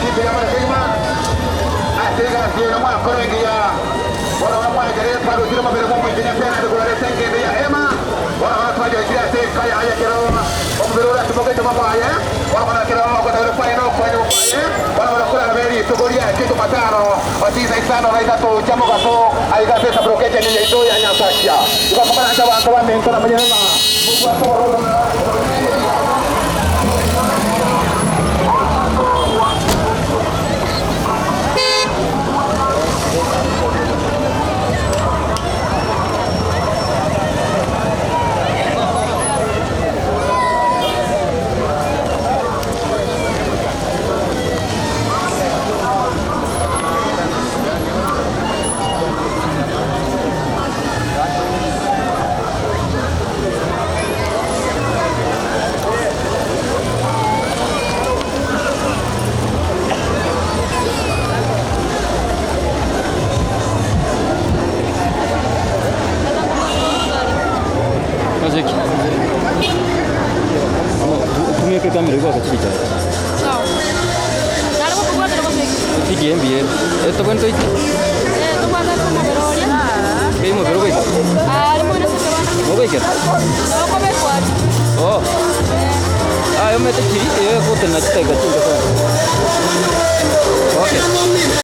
Chimbuya mono kegima ase egasi eye mwakora engiya. Bono bono mwagerire twarusire omobere bw'omoichani ase naende korarete engendo ya Ema. Bono bono twayoikire ase enka yaye ekero omobere oratimokete bwaye. Bono bono ekero ogotabera kwaye na okoenigwa kwaye. Bono bono korabe rituko riaye Jumatano chinsa isano na isato chia mogaso aiga ase esaburokesheni yaito ya Nyansakia. Igo komoranche abanto baminto na monyene ng'a mobwate obororo na. Ase ki? Tumia ekamera igo ase chibicha. Sawa. Nare gokobwatera gose ki? Video embuya ere. Eh, tobwenerete oite? Eh, tobwate ase omobere oria. Kei omobere ogoika? Aria moino ase ekebanda. Ogoikera? Okobekwa aria. Oh. Aye omanyete chiri, eyo egotenena chidakika chinke sana. Okay.